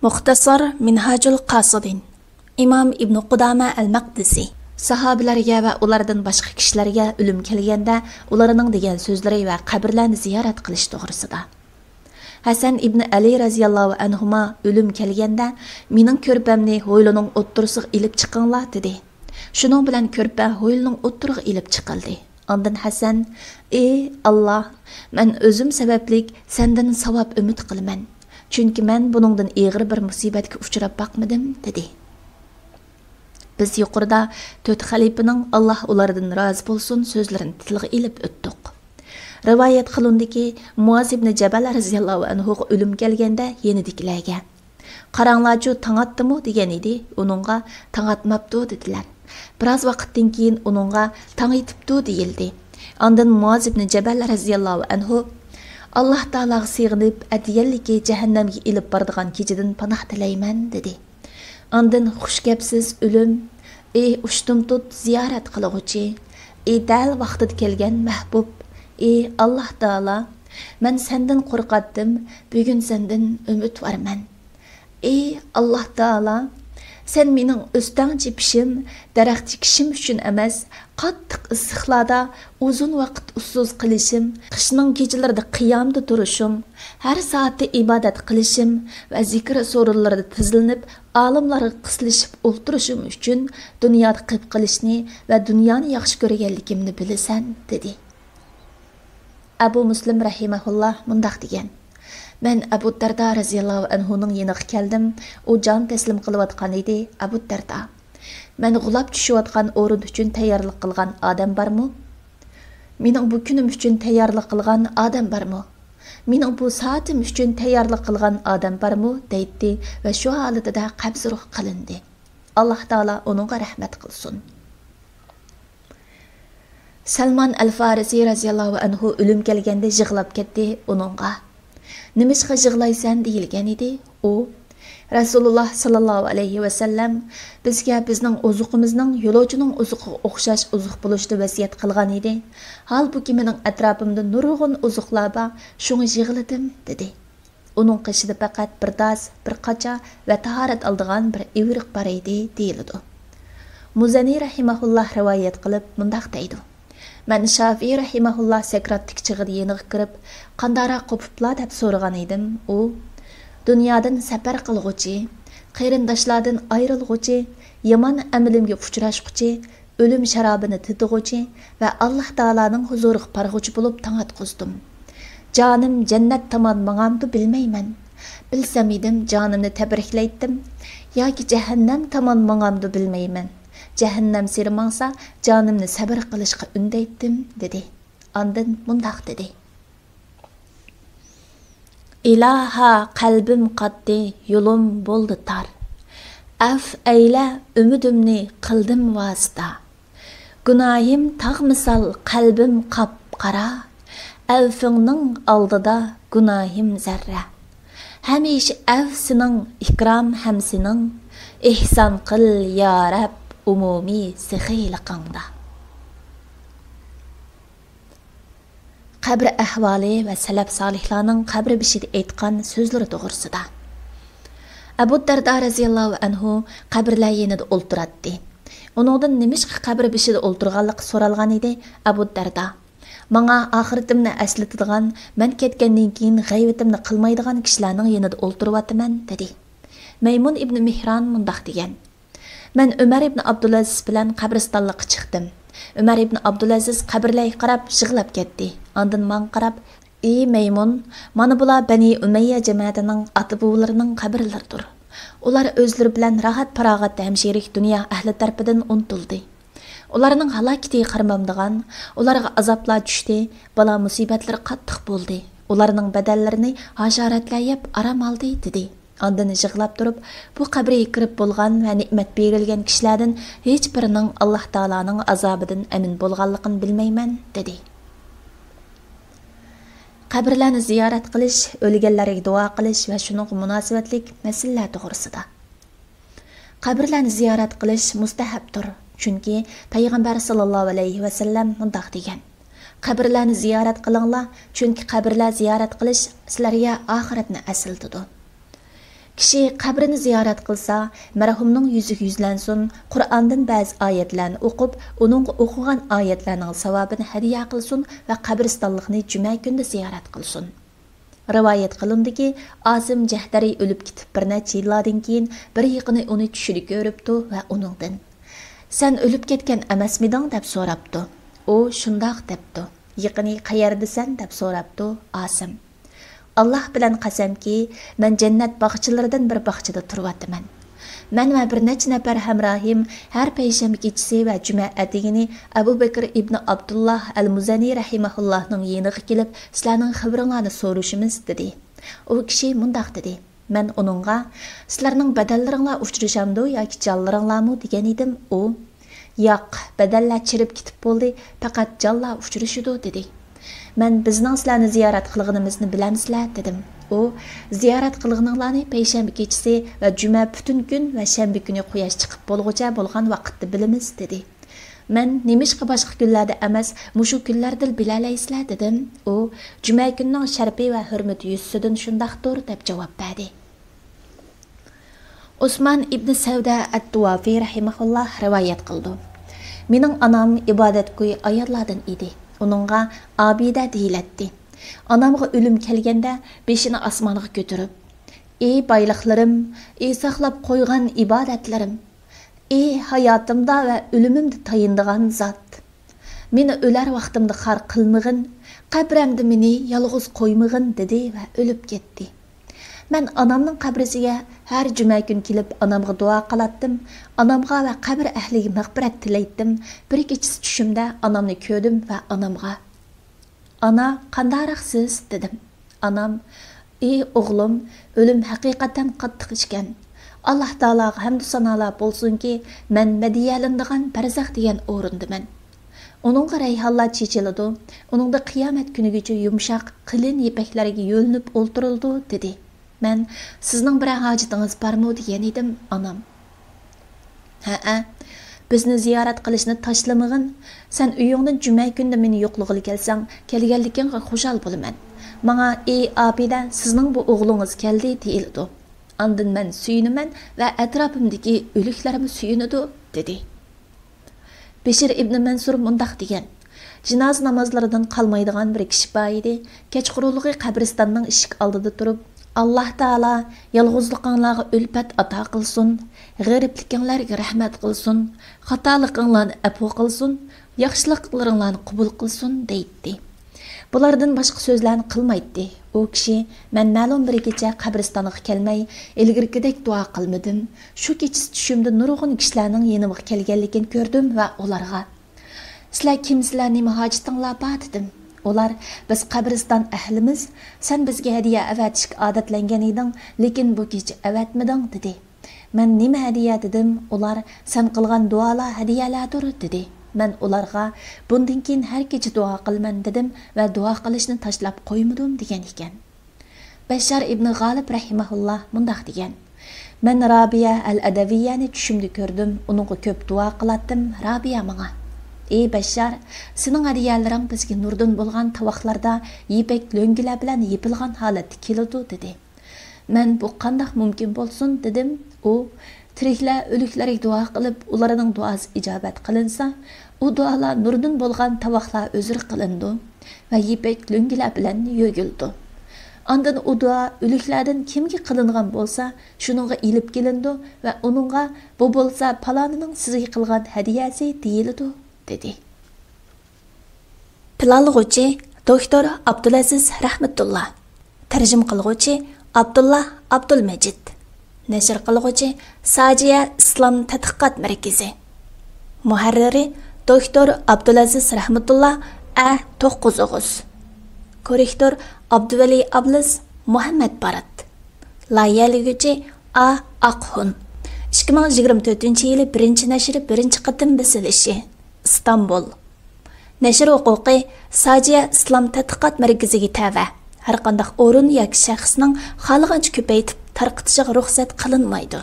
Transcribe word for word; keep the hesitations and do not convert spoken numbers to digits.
مۇختەسار مىنھاجۇل قاسىدىن. ئىمام ئىبنى قۇدامە ئەل مەقدىسى. ساھابىلەرگە ۋە ئۇلاردىن باشقا كىشىلەرگە ئۆلۈم كەلگەندە، ئۇلارنىڭ دېگەن سۆزلىرى ۋە قەبرىلەرنى زىيارەت قىلىش توغرىسىدا. ھەسەن ئىبنى ئەلى رەزىياللاھۇ ئەنھۇما ئۆلۈم كەلگەندە، مېنىڭ كۆرپەمنى ھويلىنىڭ ئوتتۇرىسىغا ئېلىپ چىقىڭلار، دېدى. شۇنىڭ بىلەن كۆرپە ھويلىنىڭ ئوتتۇرىغا ئېلىپ چىقىلدى. ئاندىن ھەسەن، ئى ئاللاھ، مەن ئۆزۈم سەۋەبلىك سەندىن ساۋاب ئۈمىد قىلىمەن، چۈنكى مەن بۇنىڭدىن ئېغىر بىر مۇسىبەتكە ئۇچراپ باقمىدىم، دېدى. بىز يۇقىرىدا تۆت خەلىپىنىڭ، ئاللاھ ئۇلاردىن رازى بولسۇن، سۆزلىرىنى تىلغا ئېلىپ ئۆتتۇق. رىۋايەت قىلىندىكى، مۇئاز ئىبنى جەبەل رەزىياللاھۇ ئەنھۇغا ئۆلۈم كەلگەندە يېنىدىكىلەرگە، قاراڭلارچۇ، تاڭ ئاتتىمۇ؟ دېگەن ئىدى. ئۇنىڭغا، تاڭ ئاتماپتۇ، دېدىلەر. بىراز ۋاقىتتىن كېيىن ئۇنىڭغا، تاڭ ئېتىپتۇ، دېيىلدى. ئاندىن مۇئاز ئىبنى جەبەل رەزىياللاھۇ ئەنھۇ، ئاللاھ تائالاغا سېغىنىپ، ئەتىگەنلىكى جەھەننەمگە ئېلىپ بارىدىغان كېچىدىن پاناھ تىلەيمەن، دېدى. ئاندىن خۇش گەپسىز ئۆلۈم، ئى ئۇشتۇمتۇت زىيارەت قىلغۇچى، ئى دەل ۋاقتىدا كەلگەن مەھبۇب، ئى ئاللاھ تائالا، مەن سەندىن قورقاتتىم، بۈگۈن سەندىن ئۈمىدۋارمەن. ئى ئاللاھ تائالا، سەن مېنىڭ ئۆستەڭچە پىشىم، دەرەخچە كىشىم ئۈچۈن ئەمەس، قاتتىق ئىسسىقلاردا ئۇزۇن ۋاقىت ئۇسسۇز قېلىشىم، قىشنىڭ كېچىلىرىدە قىيامدا تۇرۇشۇم، ھەر سائەتتە ئىبادەت قىلىشىم ۋە زىكىر سورۇنلىرىدا تىزلىنىپ، ئالىملارغا قىستىلىشىپ ئولتۇرۇشۇم ئۈچۈن دۇنيادا قېلىپ قېلىشنى ۋە دۇنيانى ياخشى كۆرگەنلىكىمنى بىلىسەن، دېدى. ئەبۇ مۇسلىم رەھىمەھۇللا مۇنداق دېگەن، مەن ئەبۇ دەردا رەزىياللاھۇ ئەنھۇنىڭ يېنىغا كەلدىم، ئۇ جان تەسلىم قىلىۋاتقان ئىدى. ئەبۇ دەردا، مەن غۇلاپ چۈشۈۋاتقان ئورۇن ئۈچۈن تەييارلىق قىلغان ئادەم بارمۇ؟ مېنىڭ بۇ كۈنۈم ئۈچۈن تەييارلىق قىلغان ئادەم بارمۇ؟ مېنىڭ بۇ سائىتىم ئۈچۈن تەييارلىق قىلغان ئادەم بارمۇ؟ دەيتتى ۋە شۇ ھالىتىدە قەبزى روھ قىلىندى. ئاللاھ تائالا ئۇنىڭغا رەھمەت قىلسۇن. سەلمان ئەل فارىسى رەزىياللاھۇ ئەنھۇ ئۆلۈم كەلگەندە يىغلاپ كەتتى. ئۇنىڭغا، نېمىشقا يىغلايسەن؟ دېيىلگەن ئىدى. ئۇ، رەسۇلۇللاھ ساللاللاھۇ ئەلەيھى ۋەسەللەم بىزگە بىزنىڭ ئوزۇقىمىزنىڭ يولۇچىنىڭ ئوزۇقىغا ئوخشاش ئوزۇق بولۇشنى ۋەسىيەت قىلغان ئىدى. ھالبۇكى، مېنىڭ ئەتراپىمدا نۇرغۇن ئوزۇقلار بار، شۇڭا يىغلىدىم، دېدى. ئۇنىڭ قېشىدا پەقەت بىر داس، بىر قاچا ۋە تاھارەت ئالىدىغان بىر ئىۋرىق بار ئىدى، دېيىلىدۇ. مۇزەنى رەھىمەھۇللا رىۋايەت قىلىپ مۇنداق دەيدۇ، مەن شافىئى رەھىمەھۇللا سەكراتتىكى چېغىدا يېنىغا كىرىپ، قانداقراق قوپۇپلا دەپ سورىغان ئىدىم. ئۇ، دۇنيادىن سەپەر قىلغۇچى، قېرىنداشلاردىن ئايرىلغۇچى، يامان ئەمىلىمگە ئۇچراشقۇچى، ئۆلۈم شارابىنى تېتىغۇچى ۋە ئاللاھ تائالانىڭ ھۇزۇرىغا بارغۇچى بولۇپ تاڭ ئاتقۇزدۇم. جانىم جەننەت تامان ماڭامدۇ بىلمەيمەن. بىلسەم ئىدىم، جانىمنى تەبرىكلەيتتىم ياكى جەھەننەم تامان ماڭامدۇ بىلمەيمەن. جەھەننەمسېرى ماڭسا، جانىمنى سەبرى قىلىشقا ئۈندەيتتىم، دېدى. ئاندىن مۇنداق دېدى. ئىلاھا، قەلبىم قاتتى، يولۇم بولدى تار. ئەف ئەيلە، ئۈمىدىمنى قىلدىم ۋاسىتە. گۇناھىم تاغ مىسال، قەلبىم قاپقارا. ئەفۋىڭنىڭ ئالدىدا گۇناھىم زەررە. ھەمىشە ئەف سېنىڭ، ئىكرام ھەم سېنىڭ. ئېھسان قىل، يا رەب، ئومۇمىي سېخىيلىقىڭدا. قەبرە ئەھۋالى ۋە سەلەپ سالىھلارنىڭ قەبرە بېشىدا ئېيتقان سۆزلىرى توغرىسىدا. ئەبۇ دەردا رەزىياللاھۇ ئەنھۇ قەبرىلەر يېنىدا ئولتۇراتتى. ئۇنىڭدىن نېمىشقا قەبرە بېشىدا ئولتۇرغانلىقى سورالغان ئىدى. ئەبۇ دەردا، ماڭا ئاخىرىتىمنى ئەسلىتىدىغان، مەن كەتكەندىن كېيىن غەيۋىتىمنى قىلمايدىغان كىشىلەرنىڭ يېنىدا ئولتۇرۇۋاتىمەن، دېدى. مەيمۇن ئىبنى مېھران مۇنداق دېگەن، مەن ئۆمەر ئىبن ئابدۇلئەزىز بىلەن قەبرىستانلىققا چىقتىم. ئۆمەر ئىبن ئابدۇلئەزىز قەبرىلەرگە قاراپ يىغلاپ كەتتى. ئاندىن ماڭا قاراپ، ئى مەيمۇن، مانا بۇلار بەنى ئۇمەييە جەمەتىنىڭ ئاتا-بوۋىلىرىنىڭ قەبرىلىرىدۇر. ئۇلار ئۆزلىرى بىلەن راھەت-پاراغەت ھەم شېرىك دۇنيا ئەھلى تەرىپىدىن ئۇنتۇلدى. ئۇلارنىڭ ھالاكىتى قارىمامدىغان، ئۇلارغا ئازابلار چۈشتى، بالا-مۇسىبەتلىرى قاتتىق بولدى. ئۇلارنىڭ بەدەنلىرىنى ھاشاراتلار يەپ ئارام ئالدى، دېدى. ئاندىن يىغلاپ تۇرۇپ، بۇ قەبرىگە كىرىپ بولغان ۋە نېمەت بېرىلگەن كىشىلەردىن ھېچبىرىنىڭ ئاللاھ تائالانىڭ ئازابىدىن ئەمىن بولغانلىقىنى بىلمەيمەن، دېدى. قەبرىلەرنى زىيارەت قىلىش، ئۆلگەنلەرگە دۇئا قىلىش ۋە شۇنىڭغا مۇناسىۋەتلىك مەسىلىلەر توغرىسىدا. قەبرىلەرنى زىيارەت قىلىش مۇستەھەبتۇر، چۈنكى پەيغەمبەر ساللاللاھۇ ئەلەيھى ۋەسەللەم مۇنداق دېگەن، قەبرىلەرنى زىيارەت قىلىڭلار، چۈنكى قەبرىلەر زىيارەت قىلىش سىلەرگە ئاخىرەتنى ئەسلىتىدۇ. كىشى قەبرىنى زىيارەت قىلسا، مەرھۇمنىڭ يۈزىگە يۈزلەنسۇن، قۇرئاندىن بەزى ئايەتلەرنى ئوقۇپ، ئۇنىڭغا ئوقۇغان ئايەتلەرنىڭ ساۋابىنى ھەدىيە قىلسۇن ۋە قەبرىستانلىقنى جۈمە كۈندە زىيارەت قىلسۇن. رىۋايەت قىلىندىكى، ئاسىم جەھدەرى ئۆلۈپ كېتىپ بىر نەچچە يىللاردىن كېيىن بىر يېقىنى ئۇنى چۈشىدە كۆرۈپتۇ ۋە ئۇنىڭدىن، «سەن ئۆلۈپ كەتكەن ئەمەسمىدىڭ؟» دەپ سوراپتۇ. ئۇ، «شۇنداق» دەپتۇ. يېقىنى، «قەيەردىسەن؟» دەپ سوراپتۇ. ئاسىم، «ئاللاھ بىلەن قەسەمكى، مەن جەننەت باغچىلىرىدىن بىر باغچىدا تۇرۇۋاتىمەن. مەن ۋە بىر نەچچە نەپەر ھەمراھىم ھەر پەيشەنبە كېچىسى ۋە جۈمە ئەتىگىنى ئەبۇ بەكرى ئىبنى ئابدۇللاھ ئەل مۇزەنى رەھىمەھۇللاھنىڭ يېنىغا كېلىپ، سىلەرنىڭ خەۋىرىڭلارنى سورىشىمىز» دېدى. ئۇ كىشى مۇنداق دېدى، مەن ئۇنىڭغا، «سىلەرنىڭ بەدەنلىرىڭلار ئۇچرىشامدۇ ياكى جانلىرىڭلارمۇ؟» دېگەن ئىدىم. ئۇ، «ياق، بەدەنلەر چىرىپ كېتىپ بولدى، پەقەت جانلار ئۇچرىشىدۇ» دېدى. مەن، «بىزنىڭ سىلەرنى زىيارەت قىلغىنىمىزنى بىلەمسىلەر؟» دېدىم. ئۇ، «زىيارەت قىلغىنىڭلارنى پەيشەنبە كېچىسى ۋە جۈمە پۈتۈن كۈن ۋە شەنبە كۈنى قۇياش چىقىپ بولغۇچە بولغان ۋاقىتتا بىلىمىز» دېدى. مەن، «نېمىشقا باشقا كۈنلەردە ئەمەس، مۇشۇ كۈنلەردىلا بىلەلەيسىلەر؟» دېدىم. ئۇ، «جۈمە كۈنىنىڭ شەرىپى ۋە ھۆرمىتى يۈزىسىدىن شۇنداقتۇر» دەپ جاۋاب بەردى. ئوسمان ئىبنى سەۋدە ئەت-تۇۋافى رەھىمەھۇللاھ رىۋايەت قىلىدۇ، مېنىڭ ئانام ئىبادەتگۇي ئاياللاردىن ئىدى. ئۇنىڭغا ئابىدە دېيىلەتتى. ئانامغا ئۆلۈم كەلگەندە، بېشىنى ئاسمانغا كۆتۈرۈپ، «ئى بايلىقلىرىم، ئى ساقلاپ قويغان ئىبادەتلىرىم، ئى ھاياتىمدا ۋە ئۆلۈمۈمدە تايىنىدىغان زات! مېنى ئۆلەر ۋاقتىمدا خار قىلمىغىن، قەبرەمدە مېنى يالغۇز قويمىغىن» دېدى ۋە ئۆلۈپ كەتتى. مەن ئانامنىڭ قەبرىسىگە ھەر جۈمە كۈن كېلىپ، ئانامغا دۇئا قىلاتتىم، ئانامغا ۋە قەبرە ئەھلىگە مەغپىرەت تىلەيتتىم. بىر كېچىسى چۈشۈمدە ئانامنى كۆردۈم ۋە ئانامغا، «ئانا، قانداقراقسىز؟» دېدىم. ئانام، «ئى ئوغلۇم، ئۆلۈم ھەقىقەتەن قاتتىق ئىكەن. ئاللاھ تائالاغا ھەمدۇ سانالار بولسۇنكى، مەن مەدھىيەلىنىدىغان بەرزەخ دېگەن ئورۇندىمەن. ئۇنىڭغا رەيھانلار چېچىلىدۇ، ئۇنىڭدا قىيامەت كۈنىگىچە يۇمشاق، قېلىن يىپەكلەرگە يۆلىنىپ ئولتۇرۇلىدۇ» دېدى. مەن، «سىزنىڭ بىرەر ھاجىتىڭىز بارمۇ؟» دېگەن ئىدىم. ئانام، «ھەئە، بىزنى زىيارەت قىلىشنى تاشلىمىغىن. سەن ئۆيۈڭدىن جۈمە كۈندە مېنى يوقلىغىلى كەلسەڭ، كەلگەنلىكىڭگە خۇشال بولىمەن. ماڭا، ئى ئابىدە، سىزنىڭ بۇ ئوغلىڭىز كەلدى دېيىلىدۇ. ئاندىن مەن سۆيۈنىمەن ۋە ئەتراپىمدىكى ئۆلۈكلەرمۇ سۆيۈنىدۇ» دېدى. بېشىر ئىبنى مەنسۇر مۇنداق دېگەن، جىنازا نامازلىرىدىن قالمايدىغان بىر كىشى بار ئىدى. كەچقۇرۇنلۇقى قەبرىستاننىڭ ئىشىك ئالدىدا تۇرۇپ، «ئاللاھ تائالا يالغۇزلۇقۇڭلارغا ئۈلپەت ئاتا قىلسۇن، غېرىبلىكىڭلارغا رەھمەت قىلسۇن، خاتالىقىڭلارنى ئەپۇ قىلسۇن، ياخشىلىقلىرىڭلارنى قوبۇل قىلسۇن» دەيتتى. بۇلاردىن باشقا سۆزلەرنى قىلمايتتى. ئۇ كىشى، مەن مەلۇم بىر كېچە قەبرىستانغا كەلمەي، ئىلگىرىكىدەك دۇئا قىلمىدىم. شۇ كېچىسى چۈشۈمدە نۇرغۇن كىشىلەرنىڭ يېنىمغا كەلگەنلىكىنى كۆردۈم ۋە ئۇلارغا، «سىلەر كىمسىلەر، نېمە ھاجىتىڭلار بار؟» دېدىم. ئۇلار، «بىز قەبرىستان ئەھلىمىز، سەن بىزگە ھەدىيە ئەۋەتىشكە ئادەتلەنگەن ئىدىڭ، لېكىن بۇ كېچە ئەۋەتمىدىڭ» دېدى. مەن، «نېمە ھەدىيە؟» دېدىم. ئۇلار، «سەن قىلغان دۇئالار ھەدىيەلەردۇر» دېدى. مەن ئۇلارغا، «بۇندىن كېيىن ھەر كېچە دۇئا قىلىمەن» دېدىم ۋە دۇئا قىلىشنى تاشلاپ قويمىدىم دېگەن ئىكەن. بەششار ئىبنى غالىب رەھىمەھۇللا مۇنداق دېگەن، مەن رابىيە ئەل ئەدەۋىيەنى چۈشۈمدە كۆردۈم، ئۇنىڭغا كۆپ دۇئا قىلاتتىم. رابىيە ماڭا، ئى بەششار، سېنىڭ ھەدىيەلىرىڭ بىزگە نۇردىن بولغان تاۋاقلاردا يىپەك لۆڭگىلەر بىلەن يېپىلغان ھالەتتە كېلىدۇ، دېدى. مەن، بۇ قانداق مۇمكىن بولسۇن؟ دېدىم. ئۇ، تىرىكلەر ئۆلۈكلەرگە دۇئا قىلىپ، ئۇلارنىڭ دۇئاسى ئىجابەت قىلىنسا، ئۇ دۇئالار نۇردىن بولغان تاۋاقلار ئۈزرە قىلىنىدۇ ۋە يىپەك لۆڭگىلەر بىلەن يۆگىلىدۇ. ئاندىن ئۇ دۇئا ئۆلۈكلەردىن كىمگە قىلىنغان بولسا، شۇنىڭغا ئېلىپ كېلىنىدۇ ۋە ئۇنىڭغا، بۇ بولسا پالانىنىڭ سىزگە قىلغان ھەدىيەسى دېيىلىدۇ، دېدى. پىلانلىغۇچى، دوكتور ئابدۇلئەزىز رەھمەتۇللا. تەرجىمە قىلغۇچى، ئابدۇللا ئابدۇلمەجىت. نەشر قىلغۇچى، ساجىيە ئىسلام تەتقىقات مەركىزى. مۇھەررىرى، دوكتور ئابدۇلئەزىز رەھمەتۇللا، ئە توققۇز ئوغۇز. كوررېكتور، ئابدۇۋەلى ئابلىز، مۇھەممەد بارات. لايىھەلىگۈچى، ئا ئاقھۇن. ئىككى مىڭ يىگىرمە تۆتىنچى يىلى بىرىنچى نەشرى بىرىنچى قېتىم بېسىلىشى. ئىستانبۇل. نەشر ھوقۇقى ساجىيە ئىسلام تەتقىقات مەركىزىگە تەۋە. ھەرقانداق ئورۇن ياكى شەخسنىڭ خالىغانچە كۆپەيتىپ تارقىتىشىغا رۇخسەت قىلىنمايدۇ.